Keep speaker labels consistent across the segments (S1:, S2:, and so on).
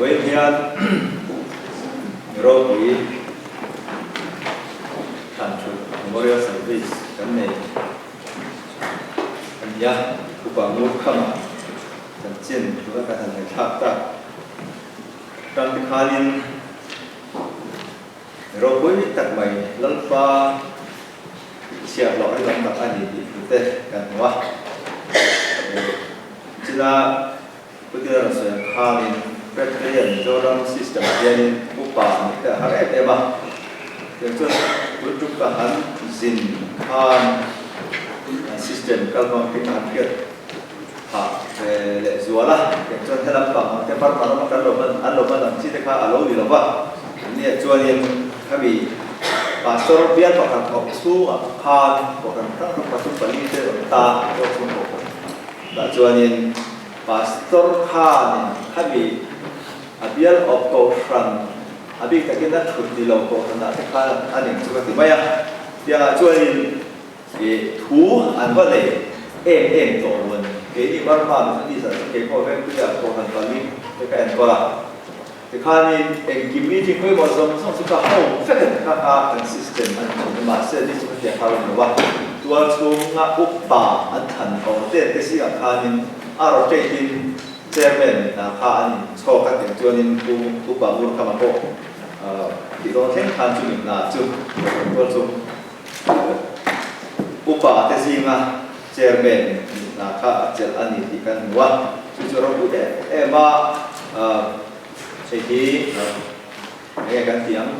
S1: Vawiin hian ropui thlan thut Memorial Service kan nei a ni a, Upa Ngurkhama chanchin tuna kan han ngaihthlak tak tang te khanin ropui tak mai Lalpa chhiahhlawh rinawm tak a ni tih thu te kan hmu a. China Putin a rawn sawi ang khanin Presbyterian Mizoram system ah hianin upa nih te a har em em a, tiang chuan tun tum ka han zin khan an system kal hmang te ka han hriat phah ve leh zual a, tiang chuan helam pang ang te Burma lama kan lo hman an lo hman ang chi te kha a lo ni lo va, nia chuanin khami Pastor bial pakhat awk chhungah khan kohhran hrang hrang pathum pali te rawn ta pawh chhung kohhran Tah chuanin Pastor khanin khami a bial awp kohhran a bik takin a thut ni lo kohhranah te khan a ning chu ka ti mai a. Tiangah chuanin i thu an va nei em em tawh lo a ni. Keini Burma Methodist ah chuan keipawh Vengpuia kohhran pali te ka enkawl a. Tikhanin engkim meeting pawimawh zawng zawng chu ka ho vek a ni. Kha kha kan system a ni thin a, mahse ni chu hetiang kha a rawn lo a. Tual chhunga upa an thlan awm te te zingah khanin a rotate in chairman hna kha an inchhawk a, tiang chuanin Pu Upa Ngurkhama pawh tih dawn thleng khan chumi hna chu tual chung upa te zinga chairman nih hna kha a chelh a ni tih kan hmu a, chu chu ropui em em a, hei hi enge kan tih ang,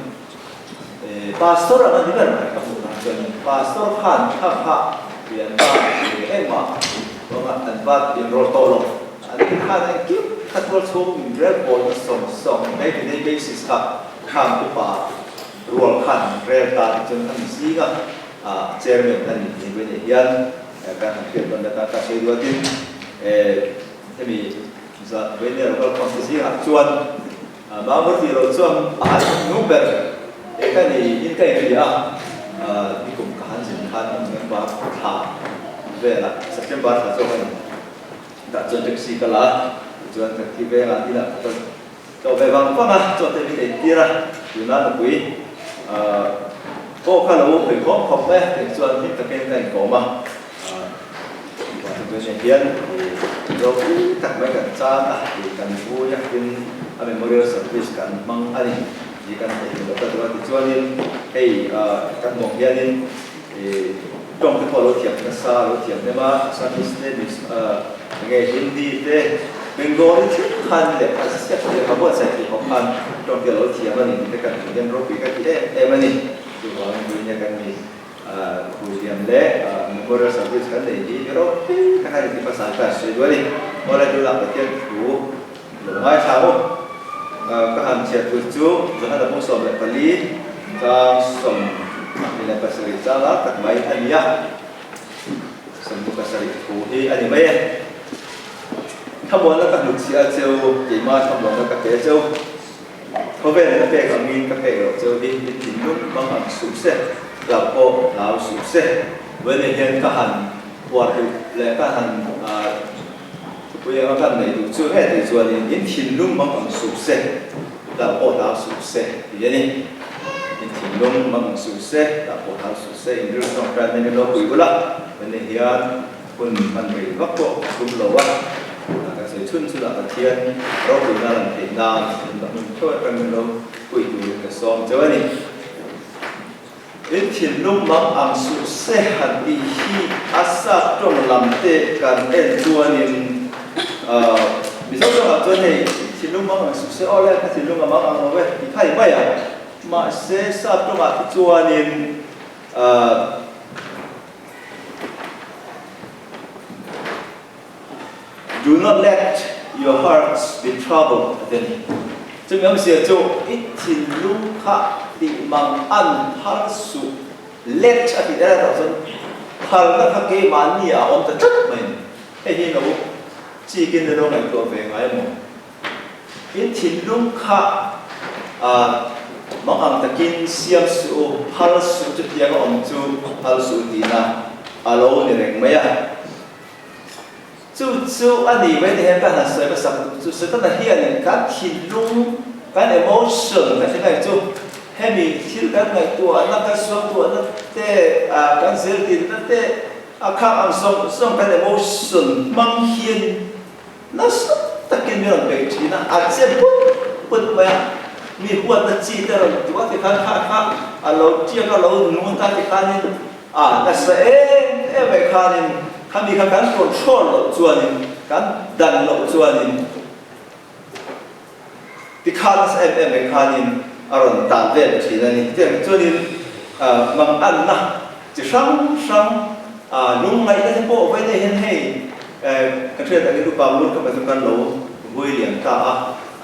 S1: pastor ang a ni ber mai ka hmuh dan chuan pastor khan kha kha tih an va engmah an va inrawlh tawh lo, an ti khan engkim kha tual chhung min rel pawlna sawng sawng day to day basis kha khang upa Rual khan rel ta ti chuan a mi zing a, chairman a ni tih vei nei hian kan han hriat dawn leh ta sawi duatin hemi zat vei nei local council zingah chuan Mangmur tih loh chuan a han hnung ber e ka ni in ka inhria a, nikum ka han zin khan November thla velah September thla zawk a ni tah chuan taxi ka la a, tichuan kan thi vengah inah ka kal. Tlawh ve vang vang a, chaw te min eitir a, tuna nupui pawh kha lo hawi khawm khawp mai a, tiang chuan hlim takin ka inkawm a, tuna hian ropui tak mai kan chan a, kan vui a, tin a memorial service kan hmang a ni tih kan theih loh ta duh a, tichuanin hei kan hmuh ang hianin tawng te pawh a lo thiam nasa, a lo thiam hnem a, Assamese te, Enge Hindi te, Bengali thil khan leh a ziak leh a buatsaih theih bawk khan tawng te a lo thiam a ni tih te kan hmuh hian ropui ka ti em em a ni. Chuvangin Duinia kan mi Khuhliam leh Memorial Service kan nei hi mi ropui tak a ni tih pasal kha a sawi duh a ni. Awle tunah Pathian thu lo ngaithla u. Ka han chhiat tur chu Johana bung 14 chang 27 chang lar tak mai a ni a. 27 thu hi a ni mai e. Thlamuanna ka hnut chhiah a cheu, keimah thlamuanna ka pe cheu. Khawvel ka pek angin ka pek loh cheu hi i thinlung hmang ang suh se, hlauh pawh hlau suh se. Vawiin hian ka han uar duh leh ka han thupui anga kan neih duh chu nge tih chuanin in thinlung hmang ang suh se, hlauh pawh hlau suh se tih a ni. In thinlung hmang ang suh se, hlauh pawh hlau suh se, in rilru tawngtai nen in lo pui bul a, vawiin hian hun hman rei vak pawh a tum lo a, kan sawi chhun chhun ah Pathian ropuina lan theih nan in la hmun theuh atangin lo pui turin ka sawm cheu a ni. In thinlung mang ang suh se han tih hi a sap tawng lam te kan en chuanin Mizo tawngah chuan hei thinlung mang ang suh se aw le ka thinlung a mang ang lo e tih kha i mai a, mahse sap tawngah te chuanin Do not let your hearts be troubled a ti a ni. Chumi awmzia chu i thinlung kha tih mang an phal suh, let a tih der erawh chuan phalna kha keimahni ah a awm ta tlat mai a ni. Hei hi lo chikin ilo ngaihtuah ve ngai maw? I thinlung kha mang ang takin siam suh u, phal suh chutiang a awm chu phal suh tihna a lo ni reng mai a. Chu chu a ni mai ni hian ka han sawi hmasak duh chu Setana hianin kan thinlung, kan emotion kan hre ngai chu hemi thil kan ngaihtuahna, kan suangtuahna te, kan zirtirna te a khak ang zawng zawng kan emotion hmang hian nasa takin min rawn beih thin a, a che put put mai a, mi huatna chi te rawn duh a tikhan kha kha a lo tiak a lo nung ta tikhanin a nasa em em mai khanin khami kha kan control loh chuanin kan dan loh chuanin tikhan nasa em em mai khanin a rawn tan vel thin a ni. Chutiang chuanin manganna chi hrang hrang lungngaihna te pawh vawiin hian hei kan hriat angin upa ngur kha chu kan lo vui lian ta a, a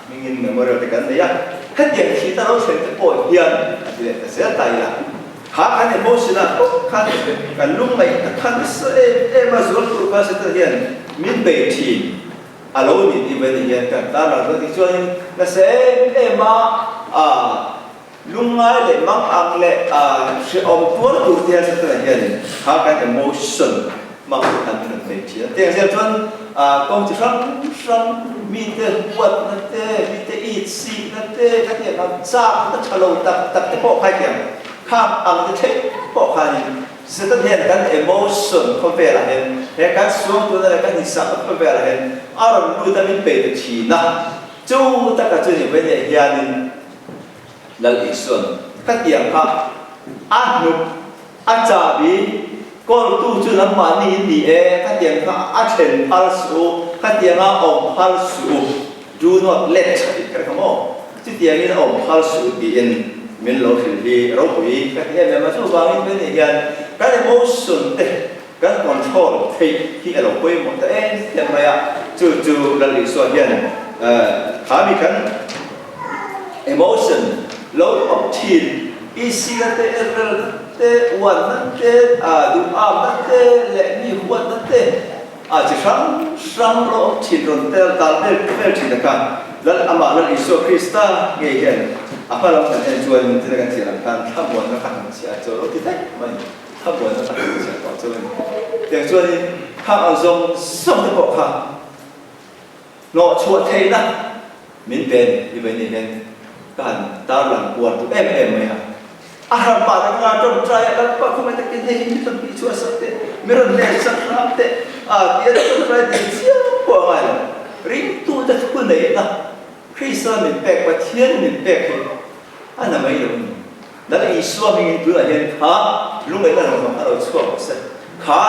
S1: hmingin memorial te kan nei a, hetiang thih ta lo thlen te pawh hian a ti leh ta zel ta ila. Kha kan emotion ah bawk khan kan lungngaihna kha nasa em em a zual tur kha Satan hian min bei thin. A lo ni tih mai ni hian kan tan rang chuan tichuanin nasa em em a lungngai leh mang ang leh hrehawm tuar tur te hian Setana hianin kha kan emotion hmang te khan min rawn nei thin a. Tiang zel chuan kawng chi hrang hrang mite huatna te, mite itsihna te, ka tiang ang chakna tha lo tak tak te pawh kha hetiang khang ang te thleng pawh khanin Satan hian kan emotion khawvelah hian he kan suangtuahna leh kan hisakna khawvelah hian a rawn lut a min pe ta thin a. Chu taka chu ni vawiin hianin Lal Isuan khatiang kha a hnuk a chahbi kawltu chu nangmahni in ni e, khatiang kha a thlen phal suh u, khatianga awm phal suh u, do not let a tih kher kha maw? Chutiangin a awm phal suh tiin min lo hrilh hi ropui ka ti em em a, chuvangin tuni hian kan emotion te kan control theih hi a lo pawimawh ta em em mai a, chu chu Lal Isua hian kha mi kan emotion lo awm thin isina te, relna te, uanna te, duhamna te leh mi huatna te, A chi hrang hrang lo awm thin rawn tel tal vel vel thin a kha. Lal amah Lal Isua Krista ngei hian a hma lam kan en chuan in thil kan thian ang khan thlamuanna ka han chhiah chu a lo ti daih mai. Thlamuanna ka han chhiah tawh chu a ni. Tiang chuanin khang ang zawng zawng te pawh kha hnawh chhuah theihna min pe ni mai ni hian ka han tarlang uar duh em em mai a. A hram pah tak anga tawngtai a kal pah khawmai takin hei hi mi rawn tih chhuah sak teh, mi rawn len sak hram teh a ti a tawngtai dil chiam pawh a ngai lo. Ringtute thu neihna Krista min pek, Pathian min pek hi a na mai lo a ni. Lal Isua hmingin tunah hian kha lungngaihna zawng zawng kha lo chhuak rawh se, kha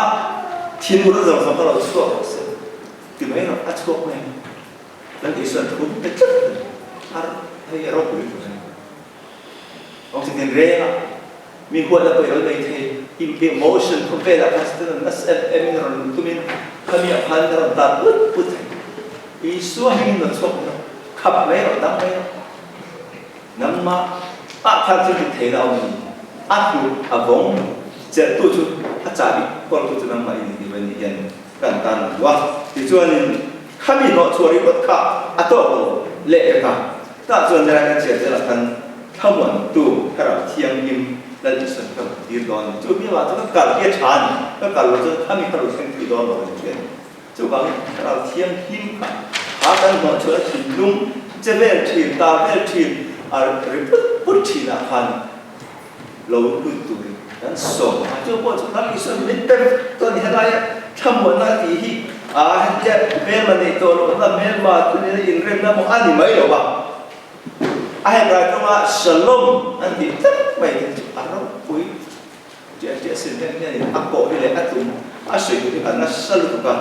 S1: thinurna zawng zawng kha lo chhuak rawh se ti mai rawh, a chhuak mai ang. Lal Isuan thu min pe tlat a ni. A hei a ropui tur a ni. Oxygen reng a mi huatna pawh i lo nei thei. Emotion khawvelah khan student nasa em em in a rawn luh tumin khami ah khan a rawn tan put put thei. Isua hmingin rawn chhuak mai rawh, khap mai rawh, dang mai rawh. Nangmah ah khan thil dik theihna a awm a ni. A hlut a vawng chelhtu chu a chahbi kawltu chu nangmah i ni tih mai ni hian kan tan a duh a. Tichuanin khami hnawhchhuah ringawt kha a tawk lo leh vek a. Tah chuan helai kan chhiar zelah khan thlamuantu Thlarau Thianghlim Lal Isuan ka rawn tir dawn a ni. Chu mi avang chuan ka kal hi a tha a ni. Ka kal loh chuan khami kha lo thleng thei dawn lo a ni thin. Chuvangin Thlarau Thianghlim kha kha kan hnawh chhuah a thinlung che vel thin, ta vel thin, a ri put put thinah khan lo lut turin kan sawm a. Chu pawh chu Lal Isuan min pe vek tawh a ni. Helaia thlamuanna a tih hi a hetia hmelma neih tawh lohna, hmelma thunina inremna maw a ni mai lo va. A Hebrai tawnga Shalom an tih tlat mai te chu a ropui ṭiah ṭiah sin. Heng hianin a kawh hi leh a tum a sawi duh hi a nasa lutuk a.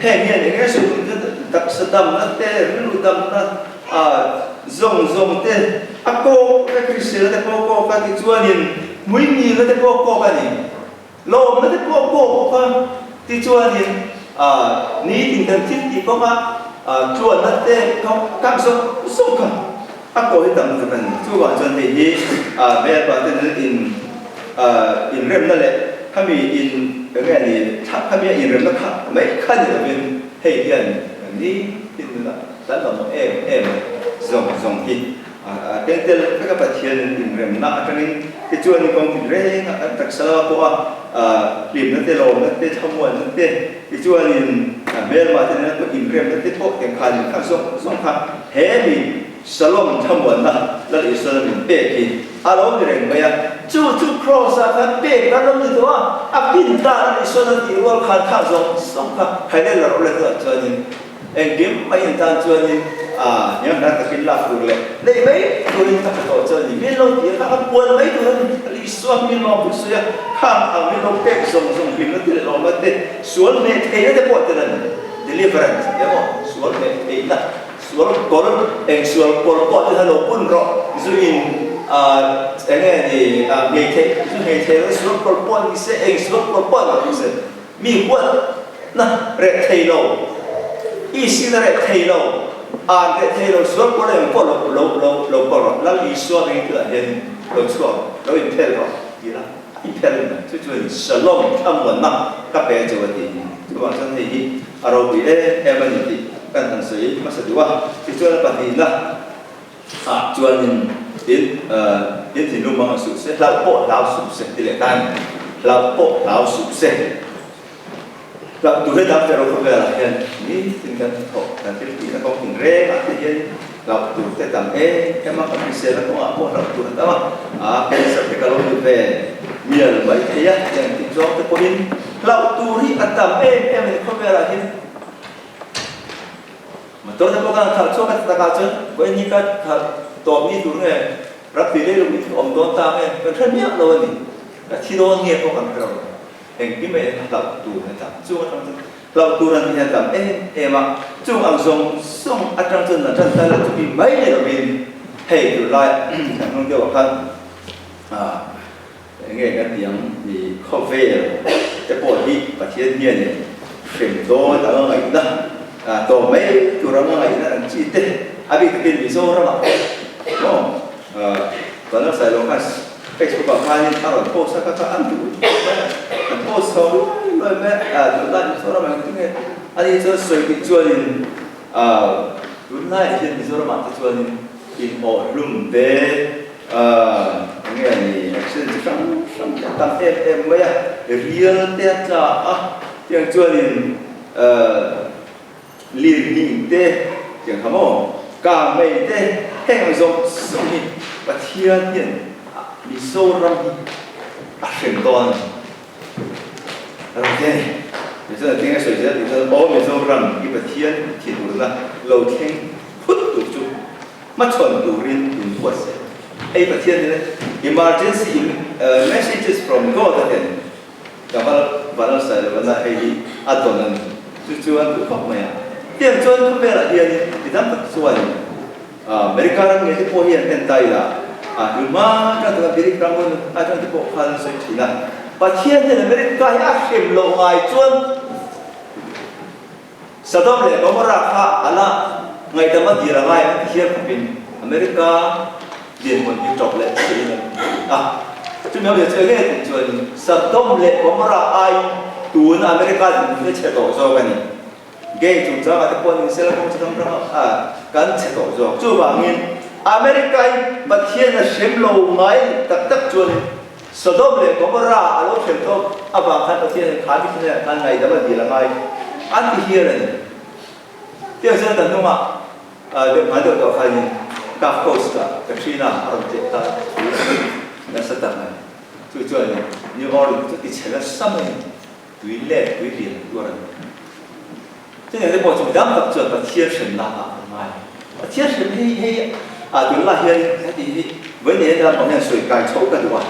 S1: Heng hian eng nge sawi duh te taksa damna te, rilru damna a zawng zawng te a kawk vek hrisel te pawh a kawk a tichuanin hmuingilna te pawh a kawk a ni. Lawmna te pawh a kawk bawk a tichuanin nitin kan thil tih kawnga tluanna te kang zawng zawng kha a kawh hi tam tak a ni. Chuvang chuan hei hi hmelpa ten in inremna leh khami in eng nge ni khami a inremna kha mai kha ni lovin hei hian kan nitin nunah Kan mamawh em em zawng zawng hi a keng tel vek a, Pathianin inremna atangin tichuanin kawng tin reng a kan taksa lama pawh a hlimna te, lawmna te, thlamuanna te tichuanin Hmelma te nena pawh inremna te pawh eng khan in kha zawng zawng kha he mi Shalom thlamuanna Lal Isuan a min pek hi a lo ni reng mai a. Chu chu Kraws ah khan pek kan lo ni tawh a, a pin ta Lal Isuan a tih rual khan kha zawng zawng kha khailel la rawh le hnuah chuanin Engkim mai in tan chuanin a hnianghnar takin lak tur leh neih mai turin ka tha tawh chuan ni min lo ti a, khang a puan mai tur a ni. Isua hming lawm tur sawi a, khang ang min lo pek zawng zawng hlimna te leh lawmna te, sual hneh theihna te pawh tel a ni. Deliverance tia maw? Sual hneh theihna, sual kawl, eng sual kawl pawh te kha lo pun rawh, zu in eng nge ni nghei theih, zu nghei theih lo sual kawl pawh ni se, eng sual kawl pawh ni se, Mi huatna reh thei lo, Isina reh thei lo, an reh thei lo, sual pawl eng pawh lo lo lo lo pawh rawh, Lal Isua hming thil ah hian lo chhuak rawh, lo inphel rawh ti la, a inphel mai. Chu chuan Shalom, thlamuanna ka pe chu a ti. Chuvang chuan hei hi a ropui em em a ni tih kan han sawi hmasa duh a. Tichuan a pahnihna ah chuanin in in thinlung hmang a suh se, hlauh pawh hlau suh se ti leh ta a ni. Hlauh pawh hlau suh se. Hlauh tur hi dang te ro khawvelah hian nitin kan thawh kan thil tihna kawng tin reng ah te hian hlauh tur te tam em em a, kan hrisel a kawngah pawh hlauh tur a tam a, a cancer te ka lo ni ve mial mai thei a ti ang tih zawng te pawhin hlauh tur hi a tam em em a ni khawvelah hian. Motor te pawh khan khalh chhuak a ti takah chuan vawiin hi ka khalh tawp ni tur nge ram tui lei lung in awm dawn ta nge kan hre miah lo a ni. Ka thi dawn nge pawh kan hre lo. Engkim mai hian hlauh tur a tam. Chung atang chuan hlauh tur an hian a tam em em a. Chung ang zawng zawng atang chuan la tan ta la chumi mai ni lovin hei tur lai kan hnung deuhah khan Eng nge kan tih ang i khawvel te pawh hi Pathian hianin hrem dawn anga ngaihna tawh mai tur anga ngaihna an chi te a bik takin Mizoramah maw Vanram Sailo khan Facebook ah khanin a rawn post a kha kha an duh mai a, an post chho luai luai mai a, tunlai Mizoram ang tinge ani chuan sawi tih chuanin tunlaiah hian Mizoramah te chuanin in awhhlum te Ahh enge ni accident chi hrang hrang te a tam em em mai a, rial te a tla a, tiang chuanin ahh lirhning te tiang kha maw kang mai te heng ang zawng zawng hi Pathian hian Mizoram hi a hrem dawn a ni. A rawn ti a ni. Tichuan a tinge sawi zel tih chuan aw Mizoram i Pathian thinurna lo thleng phut tur chu Hmachhawn turin in huat se. Hei Pathian in emergency messages from God a ten ka val van sai lo a hei hi a dawn a ni. Chu chu an duh khawp mai a. Tiang chuan khawvelah hianin mi tam tak chuanin America ram ngei te pawh hi an en ta ila a hluma atang taka Billy Graham atang te pawh khan an sawi thin a. Pathian hian America hi a hrem loh ngai chuan Sodom leh Gomorrah kha a la ngaihdam a dir a ngai an ti hial khawpin America dinhmun hi ṭawp leh theihin an ti a. Chumi awmzia chu enge tih chuanin Sodom leh Gomorrah aiin tuna America dinhmun hi a chhe tawh zawk a ni. Gay chungchangah te pawh ni sela kawng chi hrang hrang a kan chhe tawh zawk. Chuvangin America hi Pathian a hrem lo ngai tak tak chuanin Sodom leh Gomorrah a lo hrem tawk avang khan Pathianin kha mi hnenah khan ngaihdam a dil a ngai an ti hial a ni. Tiang chuan kan hnungah deuh hmai deuh tawh khanin Gulf Coast-ah Katrina a rawn tleh ta thu nasa tak mai. Chu chuan New Orleans chu ti chhe nasa mai a ni. Tui let, tui lian an tuar a ni. Chutiang te pawh chu midang tak chuan Pathian hremna ah an ngai. Pathian hrem hi hei ah tunlai hian heti hi vawi nei atan pawh hian sawi kai chho ka duh a.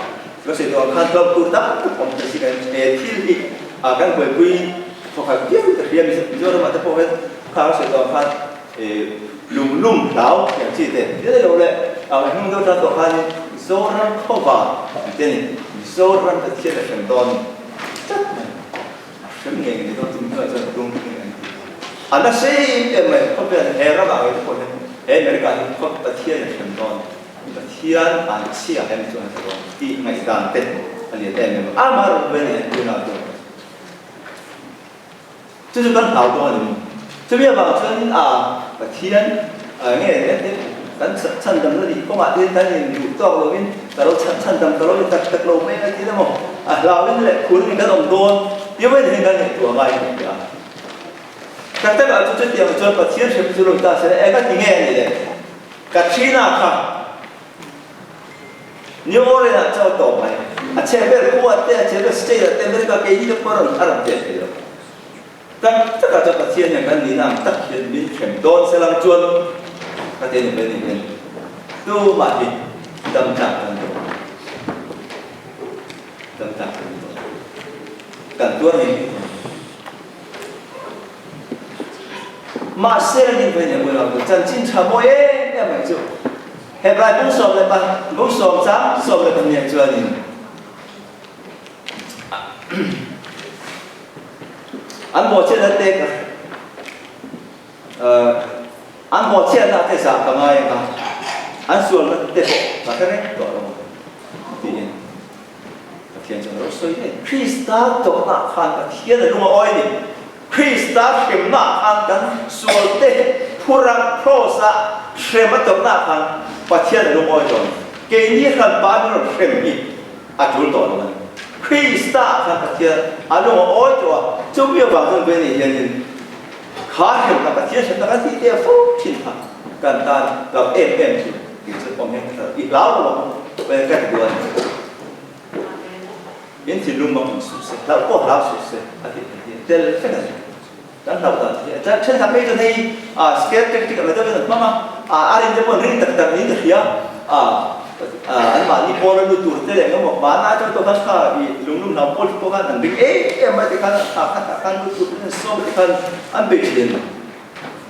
S1: Ka sawi tawh ang khan hlauh tur tam tak awm ta si kan he thil hi ah kan buaipui thawkhat viau ka hria Mizoram ah te pawh hian kha ka sawi tawh ang khan lung lum hlau tiang chi te thil lo leh ah hnung deuh tan tawh khanin Mizoram khawva tih te a ni. Mizoram Pathian a hrem dawn tlat mai. A hrem ngei ngei dawn chu hnuaiah chuan tum hi an ti a. A nasa em em mai, khawvel he ramah ngei te pawh hian he America hi khawp Pathian a hrem dawn, Pathian an chhia em chuan a ti dawn tih ngaihdan te a lian em em a. Amah rawn huai a ni an tuna chu. Chu chu kan hlau dawn a ni maw? Chumi avang chuanin a Pathian nge kan chhandamna nih kawngah te hian kan induh tawk lovin ka lo chhandam ka lo ni tak tak lo mai a ti emaw a hlauin leh khurin kan awm dawn tia mai hian kan ngaihtuah ngai a ni a. Tak tak ah chu chutiang chuan Pathian hrem chu lo ta se eng a ti nge a nih le? Katrina kha New Orleans ah chaw tawp mai. A chhe ber khua te, a chhe ber state ah te America keini te pawh a rawn a rawn tel thei lo. Tak tak ah chuan Pathian hian kan nihna ang tak hian min hrem dawn se lang chuan ka ti a ni mai ni hian tumah hi dam tlak kan duh lo. Dam tlak kan duh lo. Kan tuar ngei ngei dawn. Mahse a nih vawiin engmawilo ang chu chanchin tha mawi em em mai chu Hebrai bung sawm leh pa bung sawm chang sawm leh pahnih chuanin an bawhchhiatna te an bawhchhiatna te zah ka ngai ang a, an sualna te pawh ka hre reng tawh lo ang tiin Pathian chuan a lo sawi daih. Krista tawrhnaah khan Pathian a lung a awi a ni. Krista hremnaah khan kan sualte phura Kraws-a hrem a tawrhnaah khan Pathian a lung awi tawh a ni. Keini hranpa min rawn hrem hi a tul tawh lo a ni. Krista-ah khan Pathian a lung a awi tawh a, chumi avang chuan Veni hianin kha hremna, Pathian hremna kan tih te fo thin kha kan tan hlauh em em thin tih chu awm hian ka hre lo. I hlau lo ang, ka ti duh a ni. In thinlung mak in suh se, hlauh pawh hlau suh se a tih theih hi tel vek a ni. Kan hlauh dan hi a thenkhat phei chuan hei scare tactic ang deuhin an hmang a, a rin te pawh an ring tak tak niin ka hria. Anmahni pawl a lut tur te leh engemaw hmanah atang tawh khan kha i lunglum hnam pawl te pawh khan an ring em em mai te khan a khatah khan lut tur ten an sawm te khan an bei thin.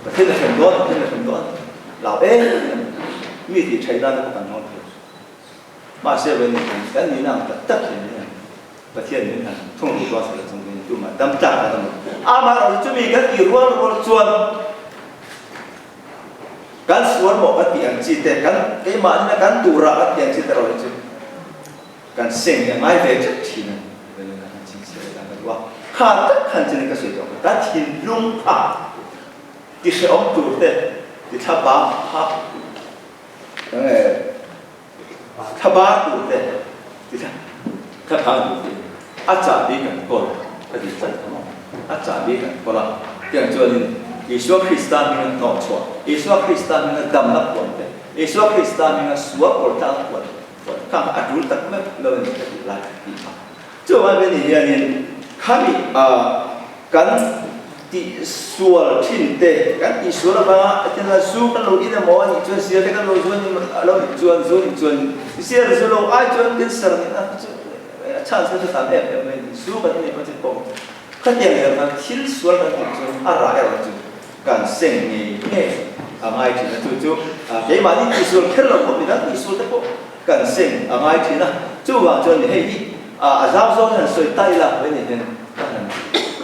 S1: Pathian a hrem dawn, Pathian a hrem dawn hlau em em mi tih theih nan te pawh kan hmang thei. Mahse vawiin hian kan nihna ang tak tak hian hian Pathian min han thung duh dawn silo chung hian tumah dam tlak kan awm lo. Amaherawhchu chumi kan tih rual rual chuan kan sual mawh kan tih ang chi te, kan keimah nena kan duh rah kan tih ang chi te erawh hi chu kan seng hi a ngai ve tlat thin a ni. Vawiin kan han chhinchhiah leh dan ka duh a, kha tak khan chuan ka sawi tawh kha, kan thinlung kha ti hrehawm tur te, ti thlabang kha Enge thlaba tur te ti thla thlaphang tur te a chahbi kan kawl ka ti tlat ang aw a chahbi kan kawl a tiang chuanin Isua Krista hminga hnawh chhuah Isua Krista hminga damna puan te Isua Krista hminga sual kawl tlangna puan puan kha a tul tak meuh lo a ni ka tih lai tih kha chuvang hian hianin khami Kan tihsual thin te, kan tihsual avanga a tina zu kan lo in emaw a nih chuan sial te kan lo zuan a lo nih chuan zu nih chuan sial zu lo ai chuan cancer nih na chu a chance kha chu tam em em mai a ni. Zu kan in emaw chu pawh khatiang leh khan thil sual kan tih chuan a rah erawh chu kan seng ngei ngei a ngai thin a, chu chu keimahni tihsual kher lo pawh midang tihsual te pawh kan seng a ngai thin a, chuvang chuan hei hi a zau zawng hian sawi ta ila mai ni hian ka han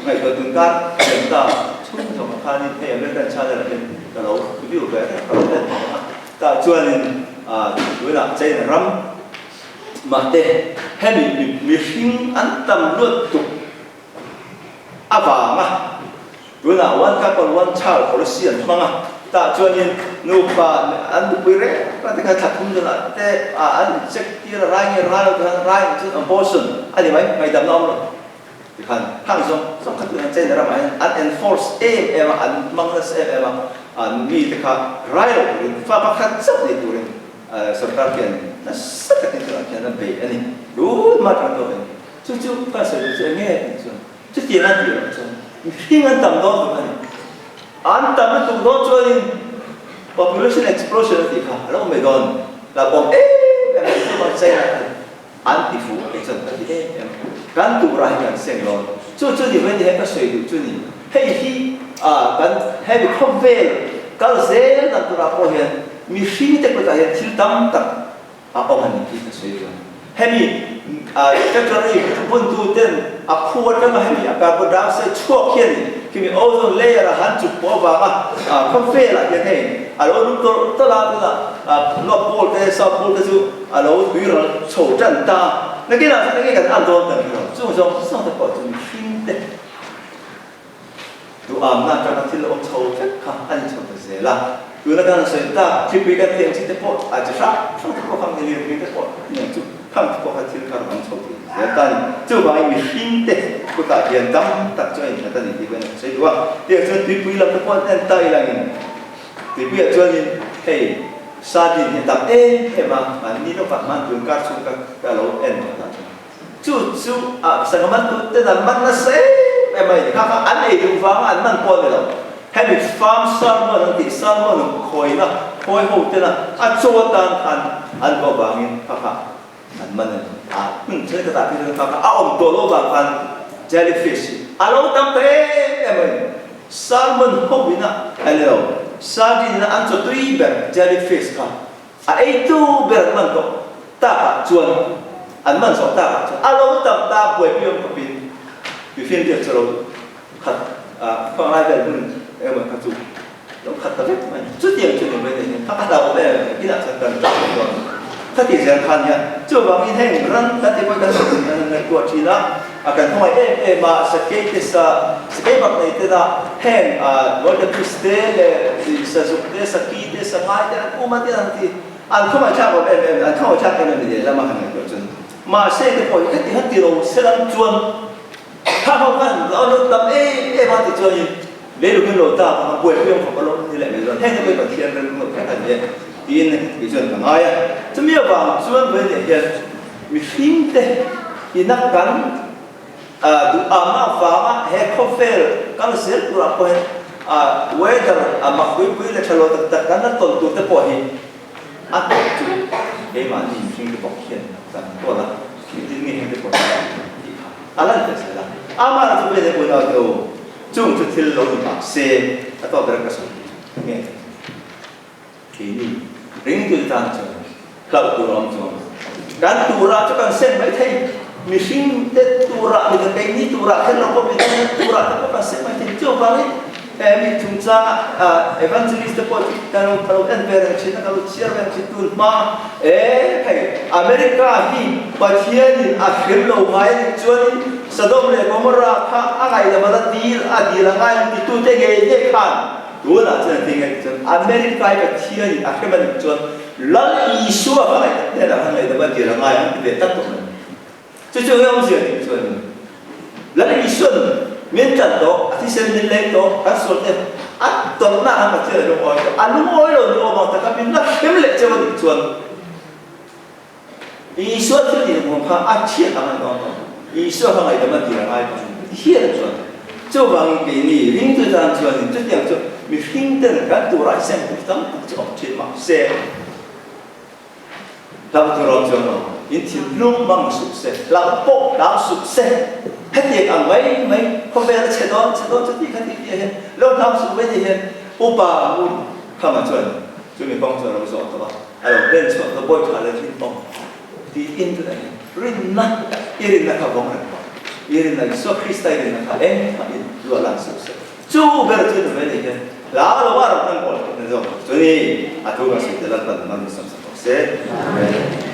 S1: ngaihtuah tun kar lem ta chhung zawng ah khanin hei American channel ah hian ka lo view ve reng ka lo en tawh a, tah chuanin tunah China ram mahte hemi mihring an tam luat tuk avanga tunah one couple one child policy an hmang a, tah chuanin nupa an nupui reng reng te khan thla thum danah te an incheck tir a, rai nge rai lo te khan rai ang chuan abortion a ni mai, ngaihdamna awm lo tikhan khang zawng zawng kha tunah China ramah hian an enforce em em a, an hmang nasa em em a, an mite kha rai lo turin fa pakhat chauh nei turin sorkar khian nasa takin tunah khian an bei a ni, tun hma atang tawh a ni. Chu chu ka sawi duh chu eng nge tih chuan chutiang a tih loh chuan mihring an tam dawn tuk a ni. An tam lutuk dawn chuanin population explosion a tih kha a lo awm mai dawn hlauhawm em em mai chu mahse China khan an ti fuh kei chuan ka ti em em kan turah hi kan seng dawn. Chu chu ni mai ni he ka sawi duh chu ni hei hi kan hemi khawvel kal zel dan turah pawh hian mihring te kutah hian thil tam tak a awm a ni tih ka sawi duh a ni. Hemi factory buntu ten a khu atanga hemi a carbon dioxide chhuak hian khimi ozone layer a han chuk pawh avanga khawvel ah hian hei a lo lum tawlh tawlh a, tunah North Pole te South Pole te chu a lo tuiral chho tan ta a, nakinah chuan enge kan an dawn kan hre lo, chung zawng zawng te pawh chu mihring te Duhamna atanga thil awm chho vek kha a ni chho ta zel a, tuna kan han sawi tak thilpui kan tih ang chi te pawh a chi hrang hrang te pawh kha nge lirthei te pawh nen chu khang te pawh kha thil kha rawn awm chho thei zel. zel ta a ni. Chuvangin mihringte kutah hian tam tak chu a innghat a ni tih pawhin a sawi duh a. Tiang chuan tuipui lam te pawh an en ta ilangin tuipuiah chuanin hei sardine hi a tam em em a, mahni lawkah hman tun kar chhung ka ka lo en tawh ta chuan chu chu a sangha man tu ten an man nasa em em a ni. Kha kha an ei duh vanga an man pawh a ni lo. Hemi farm salmon an tih salmon khawina khawi ho tena a chaw atan khan an duh avangin kha kha An man a ni. A hmun thenkhatah phei chuan kha kha a awm tawh loh vang khan jellyfish hi a lo tam ta em em a ni. Salmon ho ina a ni lo, sardine ina an chaw tui ber jellyfish kha a eitu ber an man tawh takah chuan an man zawh takah chuan a lo tam ta buaipui awm khawpin mihring te chu a lo khat a, khuang lai vel hmun engemaw kha chu Lo khat ta vek mai. Chutiang chu ni mai nei hian a hlauhawm em em inah chuan kan tlak mai dawn. Khati zel khan hian chuvangin heng ran kan tih pawhin kan sawi kan han ngaihtuah thin a, a kan hmangaih em em a, sakei te sa, sakei bak nei te na heng Golden fish te leh sazuk te, saki te, sangai te an um a ti an ti. An khawngaihthlak awm em em, an khawngaihthlak em em ni lehlam a han ngaihtuah chuan. Mahse te pawh hi khati han ti ro selang chuan Kha ho khan lo lo tam em em a ti chuanin leilu hi lo ta ang a, buaipui ang khawp a lo ni leh mai dawn, heng te pawh hi Pathian rilru lo kher a ni e tiin kei chuan ka ngai a. Chumi avang chuan vawiin hian mihring te ina kan duh ang avanga he khawvel kal zel turah pawh hian weather a mak pui pui leh tha lo tak tak kan la tawn tur te pawh hi a tawp chu keimahni mihring te bawk hian kan tawn a, engtin nge heng te pawh hi tih kha a lan ta zel a. Amah chu vele unau te u, chung chu thil lo ni mah se a tawp ber ka sawi tih chu nge keini ringtu te tan chuan hlauh tur a awm chuang lo. Kan turah chu kan sen mai thei, mihring te turah mi dang keini turah kher lo pawh mi dang turah te pawh kan sen mai thei. Chuvangin he mi chungchanga evangelist te pawh chu ka lo ka lo en ve reng thin a, ka lo chhiar reng thin tun hma e hei America hi Pathianin a hrem lo ngai a nih chuanin Sodom leh Gomorrah kha a ngaihdam a la dil a dil a ngai ang titute ngei ngei khan tunah chuan a ti nge chuan America hi Pathianin a hrem a nih chuan Lal Isua kha ngaihdam hnenah khan ngaihdam a dil a ngai ang ti ve tak tawh mai. Chu chu nge awmzia tih chuan Lal Isuan min tlan tawh, a thisen min lei tawh, kan sual te a tawrhna khan Pathian a lungawi tawh, a lungawi lo ni awm ang taka min la hrem leh cheu a nih chuan Isua thil tih hmuam kha a thiat ang a ni dawn lo. Isua kha ngaihdam a tir a ngai tawh a ni. Hian chuan chuvangin keini ringtu tan chuanin chutiang chu mihring ten kan turah sem tur tam tak chu awm thin mahse, Hlauh tur awm chuang lo, in thinlung mang suh se, hlauh pawh hlau suh se. Hetiang ang mai mai khawvel a chhe dawn, chhe dawn chuti kha ti tih hian lo hlau suh mai ni hian upa ngun khama chuan chumi kawng chu a lo zawh tawh a, a lo hlen chhuak tawh bawi tha leh rinawm tiin tunah hian rinna, i rinna kha vawng reng rawh, i rinna Isua Krista i rinna kha engmah in luah lan suh se. Chu ber chu ni mai ni hian hla lo a rawn hman kawl theih na zawk chu ni. A thu kan sawi te Lalpan man mi sam sak rawh se. Amen.